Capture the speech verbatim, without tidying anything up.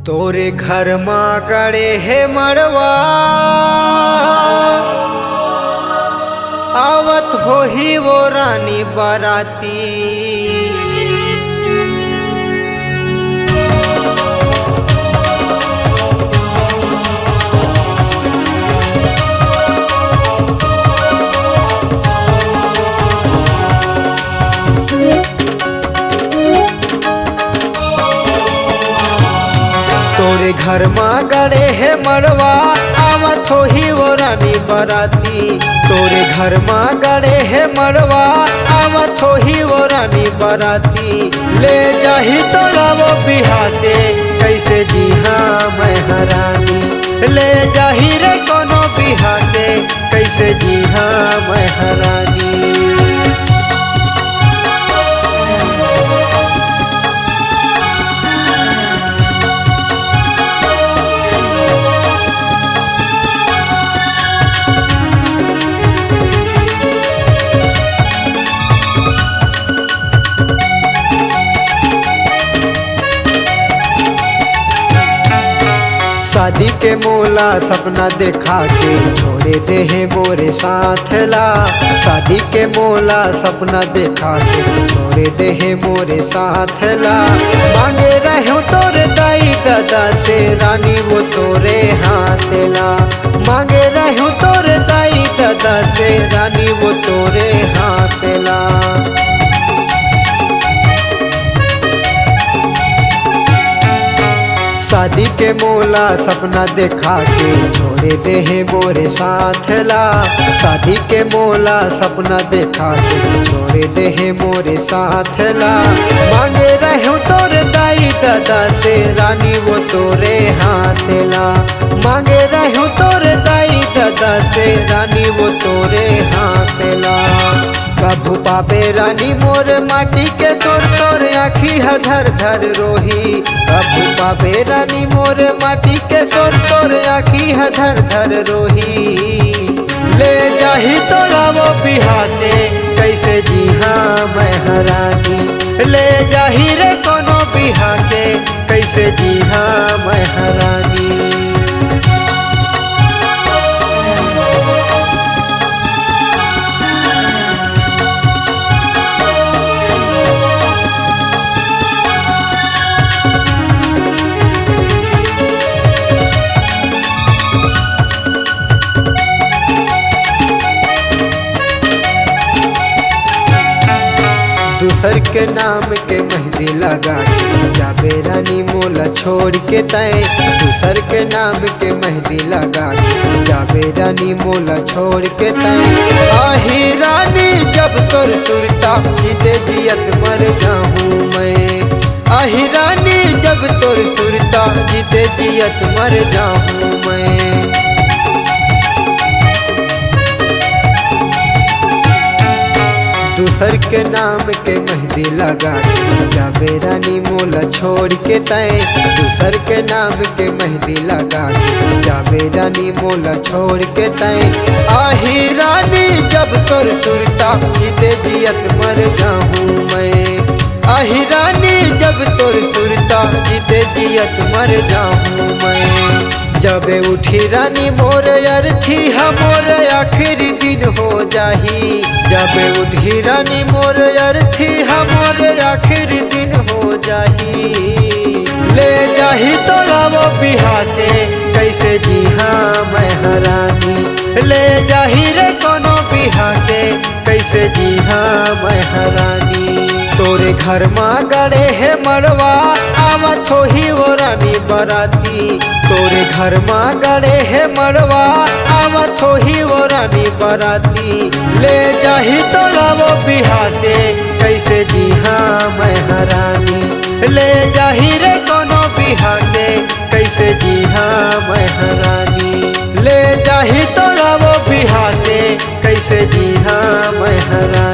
तोरे घर मा गड़े हे मड़वा, आवत होही वो रानी बराती। तोरे घर मा गड़े हे मड़वा, आवत होही वो रानी बराती। तोरे घर मा गड़े हे मड़वा, आवत होही वो रानी बराती। ले जाही तोला वो बिहाके, कैसे जीहा मैं हरानी। ले जाही रे कोनो बिहाके, कैसे जीहा मैं हरानी। शादी के मोला सपना देखा के छोड़े दे हे मोरे साथ ला। शादी के मोला सपना देखा के छोड़े दे हे मोरे साथ ला। मांगे रहूं तोर दाई दादा से रानी वो तोरे हाथ ला। मांगे रहूं तोर दाई दादा से रानी वो तोरे हाथ ला। शादी के मोला सपना देखा के छोड़े दे हे मोरे साथ ला। शादी के मोला सपना देखा के छोड़े दे हे मोरे साथ ला। मांगे रहूं तोर दाई दादा से रानी वो तोरे हाथ ला। मांगे रहूं तोर दाई दादा से रानी वो तोरे हाथ ला। कभू पाबे रानी मोर माटी के सोर तोर आँखी ह धर धर रोही। कभू पाबे रानी मोर माटी के सोर तोर आँखी ह धर धर रोही। ले जाही तोला वो बिहाके, कैसे जीहा मैं हरानी। ले जाही रे कोनो बिहाके, कैसे जीहा मैं हरानी। दूसर के नाम के मेहंदी लगा के जाबे रानी मोला छोड़ के तैं। दूसर के नाम के मेहंदी लगा के जाबे रानी मोला छोड़ के तैं। आही रानी जब तोर सुरता जीते जियत मर जाहूँ मैं। आही रानी जब तोर सुरता जीते जियत मर जाहूँ मैं। दूसर के नाम के मेहंदी लगा के जाबे रानी मोला छोड़ के तैं। दूसर के नाम के मेहंदी लगा के जाबे रानी मोला छोड़ के तैं। आही रानी जब तोर सुरता जीते जियत मर जाहूँ मैं। आही रानी जब तोर सुरता जीते जियत मर जाहूँ मैं। जबे उठी रानी मोर अर्थी ह मोर आखिरी दिन हो जाही। जबे उठी रानी मोर अर्थी ह मोर आखिरी दिन हो जाही। ले जाही तोला वो बिहाके, कैसे जीहा मैं हरानी। ले जाही रे कोनो बिहाके, कैसे जीहा मैं हरानी। तोरे घर मा गड़े हे मड़वा, आवत होही वो रानी बराती। तोरे घर मा गड़े हे मड़वा, आवत होही वो रानी बराती। ले जाही तोला वो बिहाके, कैसे जीहा मैं हरानी। ले जाही रे कोनो बिहाके, कैसे जीहा मैं हरानी। ले जाही तोला वो बिहाके, कैसे जीहा मैं हरानी।